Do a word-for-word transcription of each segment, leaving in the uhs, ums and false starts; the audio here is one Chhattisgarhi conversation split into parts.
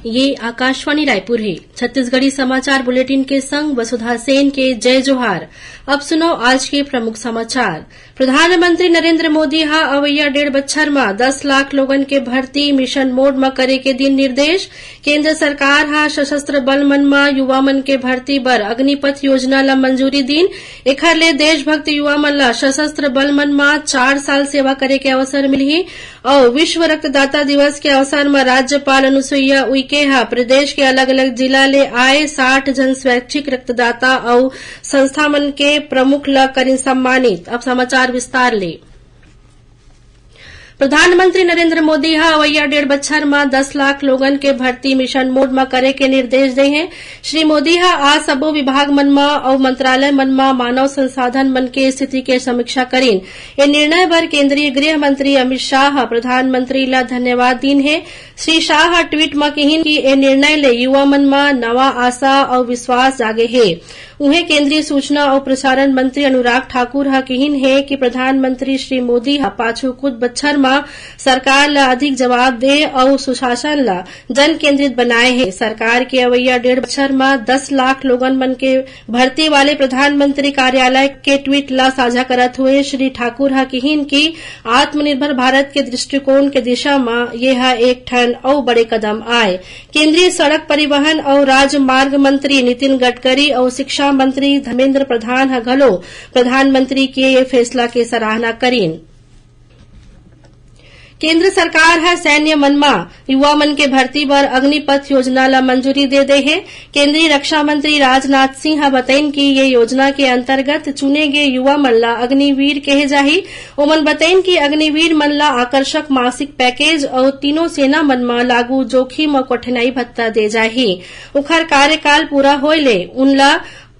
ये आकाशवाणी रायपुर हे। छत्तीसगढ़ी समाचार बुलेटिन के संग वसुधा सेन के जय जोहार। अब सुनो आज के प्रमुख समाचार। प्रधानमंत्री नरेंद्र मोदी ह अवइया डेढ़ बछर म दस लाख लोगन के भर्ती मिशन मोड म करे के दिन निर्देश। केंद्र सरकार ह सशस्त्र बल मन म युवा मन के भर्ती बर अग्निपथ योजना ल मंजूरी दीन। एखर ले देशभक्त युवा मन ल सशस्त्र बल मन म चार साल सेवा करे के अवसर मिलही। अउ विश्व रक्तदाता दिवस के अवसर म राज्यपाल अनुसुईया उइके ह प्रदेश के अलग-अलग जिला ले आए साठ झन स्वैच्छिक रक्तदाता अउ संस्था मन के प्रमुख ल करिन सम्मानित। अब समाचार विस्तार ले। प्रधानमंत्री नरेंद्र मोदी ह अवइया डेढ़ बछर म दस लाख लोगन के भर्ती मिशन मोड म करे के निर्देश दे हे। श्री मोदी ह आज सबो विभाग मन म अउ मंत्रालय मन म मानव संसाधन मन के स्थिति के समीक्षा करिन। ए निर्णय बर केंद्रीय गृह मंत्री अमित शाह ह प्रधानमंत्री ल धन्यवाद दीन हे। श्री शाह ह ट्वीट म किहिन कि ए निर्णय ले युवा मन म नवा आशा अउ विश्वास जागे हे। उहें, केंद्रीय सूचना अउ प्रसारण मंत्री अनुराग ठाकुर ह किहिन हे कि प्रधानमंत्री श्री मोदी ह पाछू कुछ बछर म सरकार ल अधिक जवाबदेह अउ सुशासन ल जन केंद्रित बनाए हे। सरकार के अवइया डेढ़ बछर म दस लाख लोगन मन के भर्ती वाले प्रधानमंत्री कार्यालय के ट्वीट ल साझा करत हुए श्री ठाकुर ह किहिन कि आत्मनिर्भर भारत के दृष्टिकोण के दिशा म ये ह एक ठन अउ बड़े कदम आय। केंद्रीय सड़क परिवहन अउ राजमार्ग मंत्री नितिन गडकरी अउ शिक्षा मंत्री धर्मेंद्र प्रधान ह घलो प्रधानमंत्री के ये फैसला के सराहना करिन। केंद्र सरकार ह सैन्य मन म युवा मन के भर्ती बर अग्निपथ योजना ल मंजूरी दे दे हे। केंद्रीय रक्षा मंत्री राजनाथ सिंह ह बतइन कि ये योजना के अंतर्गत चुने गे युवा मन ल अग्निवीर कहे जाही। ओमन बतइन कि अग्निवीर मन ल आकर्षक मासिक पैकेज अउ तीनों सेना मन म लागू जोखिम अउ कठिनाई भत्ता दे जाही। उखर कार्यकाल पूरा होय ले उनला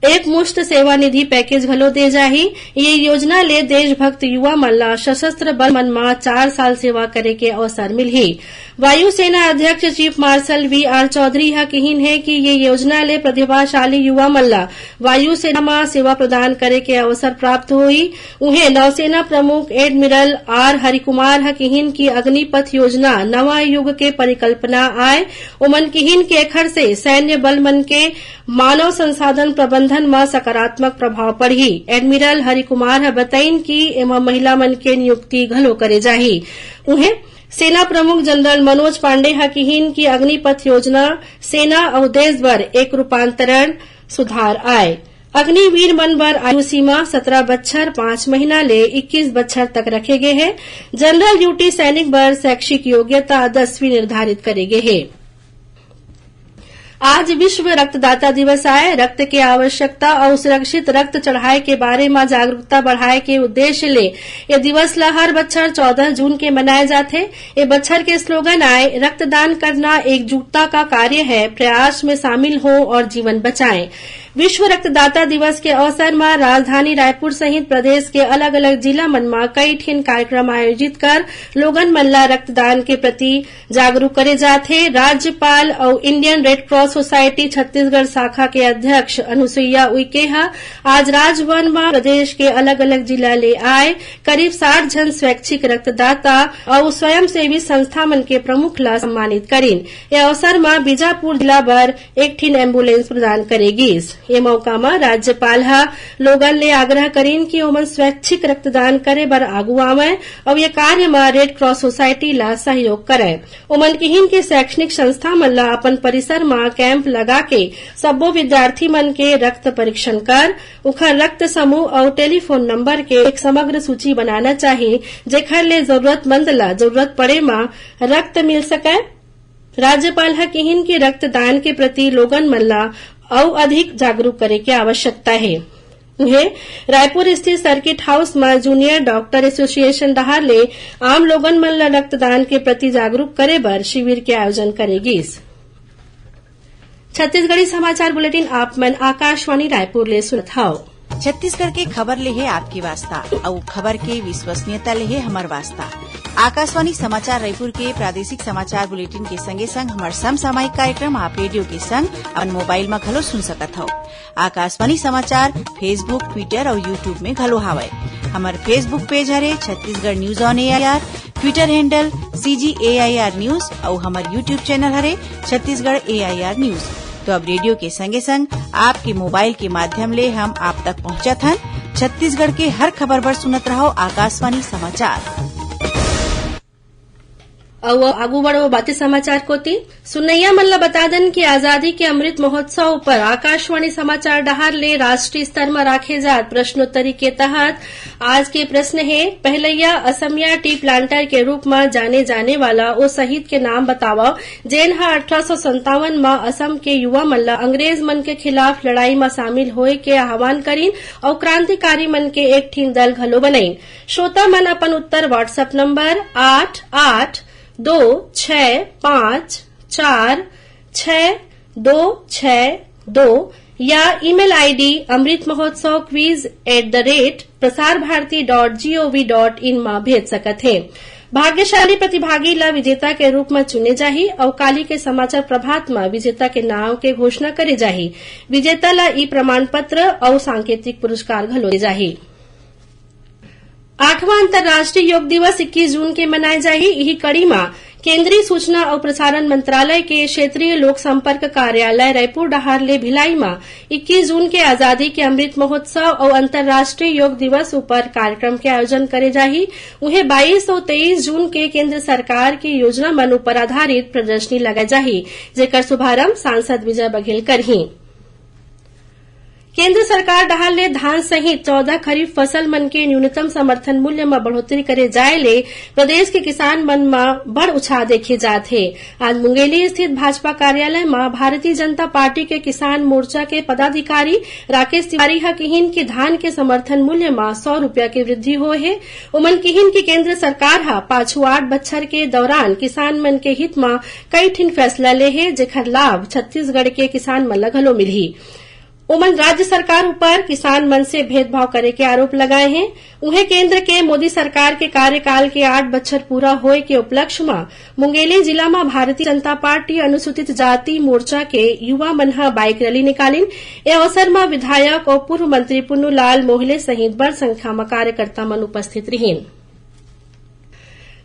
एकमुश्त सेवा निधि पैकेज घलो दे जाही। ये योजना ले देशभक्त युवा मन ल सशस्त्र बल मन म चार साल सेवा करे के अवसर मिलही। वायुसेना अध्यक्ष चीफ मार्शल वी आर चौधरी ह किहिन हे कि ये योजना ले प्रतिभाशाली युवा मन ल वायुसेना म सेवा प्रदान करे के अवसर प्राप्त होही। उहें, नौसेना प्रमुख एडमिरल आर हरिकुमार ह किहिन कि अग्निपथ योजना नवा युग के परिकल्पना आय। ओमन किहिन कि एखर से सैन्य बल मन के मानव संसाधन प्रबंधन म सकारात्मक प्रभाव पड़ही। एडमिरल हरिकुमार ह बतइन कि एमा महिला मन के नियुक्ति घलो करे जाही। उहें, सेना प्रमुख जनरल मनोज पांडे ह किहिन कि अग्निपथ योजना सेना अउ देश बर एक रूपांतरण सुधार आय। अग्निवीर मन बर आयु सीमा सतरा बछर पांच महीना ले इक्कीस बछर तक रखे गे हे। जनरल ड्यूटी सैनिक बर शैक्षिक योग्यता दसवीं निर्धारित करे गे हे। आज विश्व रक्तदाता दिवस आय। रक्त के आवश्यकता अउ सुरक्षित रक्त चढ़ाए के बारे म जागरूकता बढ़ाए के उद्देश्य ले ये दिवस ल हर बछर चौदह जून के मनाए जाथे। ए बछर के स्लोगन आय, "रक्तदान करना एकजुटता का कार्य है, प्रयास में शामिल हों और जीवन बचाएं।" विश्व रक्तदाता दिवस के अवसर म राजधानी रायपुर सहित प्रदेश के अलग-अलग जिला मन म कई ठिन कार्यक्रम आयोजित कर लोगन मन ल रक्तदान के प्रति जागरूक करे जात हे। राज्यपाल अउ Indian red cross society Chhattisgarh शाखा के अध्यक्ष अनुसुईया उइके ह आज राजभवन म प्रदेश के अलग-अलग जिला ले आए करीब साठ झन स्वैच्छिक रक्तदाता अउ स्वयंसेवी संस्था मन के प्रमुख ल सम्मानित करिन। ए अवसर म बीजापुर जिला बर एक ठिन एम्बुलेंस प्रदान करे गिस। ए मौका म राज्यपाल ह लोगन ले आग्रह करिन कि ओमन स्वैच्छिक रक्तदान करे बर आगू आवंय अउ ये कार्य म रेड क्रॉस सोसाइटी ल सहयोग करय। ओमन किहिन कि शैक्षणिक संस्था मन ल अपन परिसर म कैंप लगा के सब्बो विद्यार्थी मन के रक्त परीक्षण कर उखर रक्त समूह अउ टेलीफोन नंबर के एक समग्र सूची बनाना चाही, जेखर ले जरूरतमंद ल जरूरत पड़े म रक्त मिल सकय। राज्यपाल ह किहिन कि रक्तदान के प्रति लोगन मन ल अउ अधिक जागरूक करे के आवश्यकता हे। उहें, रायपुर स्थित सर्किट हाउस म जूनियर डॉक्टर एसोसिएशन डहार ले आम लोगन मन ल रक्तदान के प्रति जागरूक करे बर शिविर के आयोजन करे गिस। छत्तीसगढ़ी समाचार बुलेटिन आप मन आकाशवाणी रायपुर ले सुनत हव। छत्तीसगढ़ के खबर ले हे आपके वास्ता, अउ खबर के विश्वसनीयता ले हे हमर वास्ता। आकाशवाणी समाचार रायपुर के प्रादेशिक समाचार बुलेटिन के संगे संग हमर समसामयिक कार्यक्रम आप रेडियो के संग अपन मोबाइल म घलो सुन सकत हव। आकाशवाणी समाचार Facebook, Twitter अउ YouTube में घलो हावय। हमर Facebook पेज हरे Chhattisgarh news on AIR. Twitter handle C G A I R News अउ हमर YouTube channel हरे Chhattisgarh A I R News। तो अब रेडियो के संगे संग आपके मोबाइल के माध्यम ले हम आप तक पहुंचत हन। छत्तीसगढ़ के हर खबर बर सुनत रहो आकाशवाणी समाचार। अउ आगू बढ़ो बातें समाचार कोति। सुनैया मन ल बता दन कि आजादी के अमृत महोत्सव ऊपर आकाशवाणी समाचार डहार ले राष्ट्रीय स्तर म राखे जात प्रश्नोत्तरी के तहत आज के प्रश्न हे, पहलैया असमिया टी प्लांटर के रूप म जाने जाने वाला ओ शहीद के नाम बतावव, जेन ह अठारह सौ संतावन म असम के युवा मन ल अंग्रेज मन के खिलाफ लड़ाई म शामिल होए के आह्वान करिन अउ क्रांतिकारी मन के एक ठिन दल घलो बनइन। श्रोता मन अपन उत्तर WhatsApp नंबर आठ आठ दो छह पाँच चार छह दो छह दो या email ID amrit mahotsav quiz at the rate prasar bharati dot gov dot in म भेज सकत हे। भाग्यशाली प्रतिभागी ला विजेता के रूप म चुने जाही अउ काली के समाचार प्रभात म विजेता के नाव के घोषणा करे जाही। विजेता ला ई प्रमाण पत्र अउ सांकेतिक पुरस्कार घलो दे जाही। आठवां अंतर्राष्ट्रीय योग दिवस इक्कीस जून के मनाए जाही। इही कड़ी म केंद्रीय सूचना अउ प्रसारण मंत्रालय के क्षेत्रीय लोक संपर्क कार्यालय रायपुर डहार ले भिलाई म इक्कीस जून के आजादी के अमृत महोत्सव अउ अंतर्राष्ट्रीय योग दिवस ऊपर कार्यक्रम के आयोजन करे जाही। उहें, बाईस अउ तेईस जून के केंद्र सरकार के योजना मन ऊपर आधारित प्रदर्शनी लगाए जाही, जेकर शुभारंभ सांसद विजय बघेल करही। केंद्र सरकार डहार ले धान सहित चौदह खरीफ फसल मन के न्यूनतम समर्थन मूल्य म बढ़ोतरी करे जाए ले प्रदेश के किसान मन म बड़ उछाह देखे जात हे। आज मुंगेली स्थित भाजपा कार्यालय म भारतीय जनता पार्टी के किसान मोर्चा के पदाधिकारी राकेश तिवारी ह किहिन कि धान के समर्थन मूल्य म सौ रुपया के वृद्धि होए हे। ओमन किहिन कि केंद्र सरकार ह पाछू आठ बछर के दौरान किसान मन के हित म कई ठिन फैसला ले हे, जेखर लाभ छत्तीसगढ़ के किसान मन ल घलो मिलही। ओमन राज्य सरकार ऊपर किसान मन से भेदभाव करे के आरोप लगाए हें। उहें, केंद्र के मोदी सरकार के कार्यकाल के आठ बछर पूरा होए के उपलक्ष्य म मुंगेली जिला म भारतीय जनता पार्टी अनुसूचित जाति मोर्चा के युवा मन ह बाइक रैली निकालिन। ए अवसर म विधायक अउ पूर्व मंत्री पुन्नूलाल मोहले सहित बड़ संख्या म कार्यकर्ता मन उपस्थित रिहिन।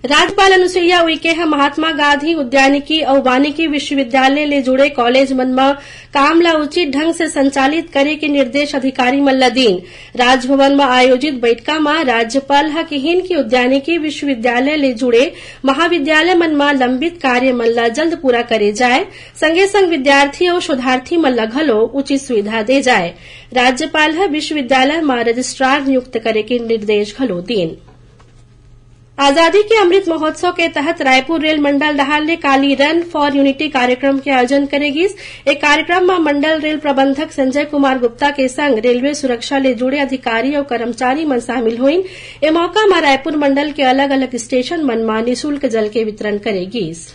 राज्यपाल अनुसुईया उइके ह महात्मा गांधी उद्यानिकी अउ वानिकी विश्वविद्यालय ले जुड़े कॉलेज मन म काम ला उचित ढंग से संचालित करे के निर्देश अधिकारी मन ल दीन। राजभवन म आयोजित बैठका म राज्यपाल ह किहिन कि उद्यानिकी विश्वविद्यालय ले जुड़े महाविद्यालय मन म लंबित कार्य मन ल जल्द पूरा करे जाए, संगे संग विद्यार्थी अउ शोधार्थी मन ल घलो उचित सुविधा दे जाए। राज्यपाल ह विश्वविद्यालय म रजिस्ट्रार नियुक्त करे के निर्देश घलो दीन। आजादी के अमृत महोत्सव के तहत रायपुर रेल मंडल डहार ले काली Run for Unity कार्यक्रम के आयोजन करे गिस। ए कार्यक्रम म मंडल रेल प्रबंधक संजय कुमार गुप्ता के संग रेलवे सुरक्षा ले जुड़े अधिकारी अउ कर्मचारी मन शामिल होइन। ए मौका म रायपुर मंडल के अलग-अलग स्टेशन मन म निशुल्क जल के वितरण करे गिस।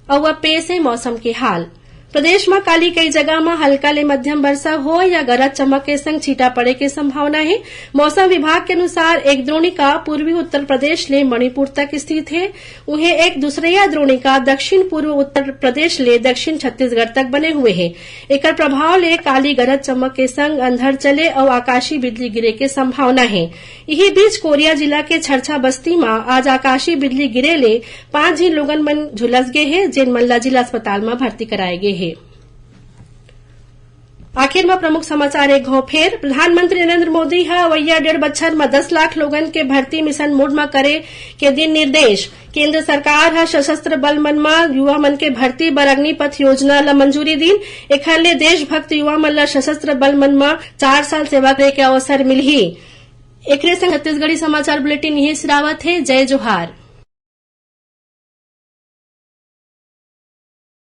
अउ अब पेश हे मौसम के हाल। प्रदेश म काली कई जगह म हल्का ले मध्यम बरसा होय या गरज चमक के संग छींटा पड़े के संभावना हे। मौसम विभाग के अनुसार, एक द्रोणिका पूर्वी उत्तर प्रदेश ले मणिपुर तक स्थित हे। उहें, एक दूसरइया द्रोणिका दक्षिण पूर्व उत्तर प्रदेश ले दक्षिण छत्तीसगढ़ तक बने हुए हे। एकर प्रभाव ले काली गरज चमक के संग अंधड़ चले अउ आकाशीय बिजली गिरे के संभावना हे। इही बीच, कोरिया जिला के छरछा बस्ती म आज आकाशीय बिजली गिरे ले पांच झिन लोगन मन झुलस गे हे, जेन मन ल जिला अस्पताल म भर्ती कराए गे हे। आखिर म प्रमुख समाचार एक घौं फेर। प्रधानमंत्री नरेंद्र मोदी ह अवइया डेढ़ बछर म दस लाख लोगन के भर्ती मिशन मोड म करे के दीन निर्देश। केंद्र सरकार ह सशस्त्र बल मन म युवा मन के भर्ती बर अग्निपथ योजना ल मंजूरी दीन। एखर ले देशभक्त युवा मन ल सशस्त्र बल मन म चार साल सेवा करे के अवसर मिलही। एकरे संग छत्तीसगढ़ी समाचार बुलेटिन इहें सिरावत हे। जय जोहार।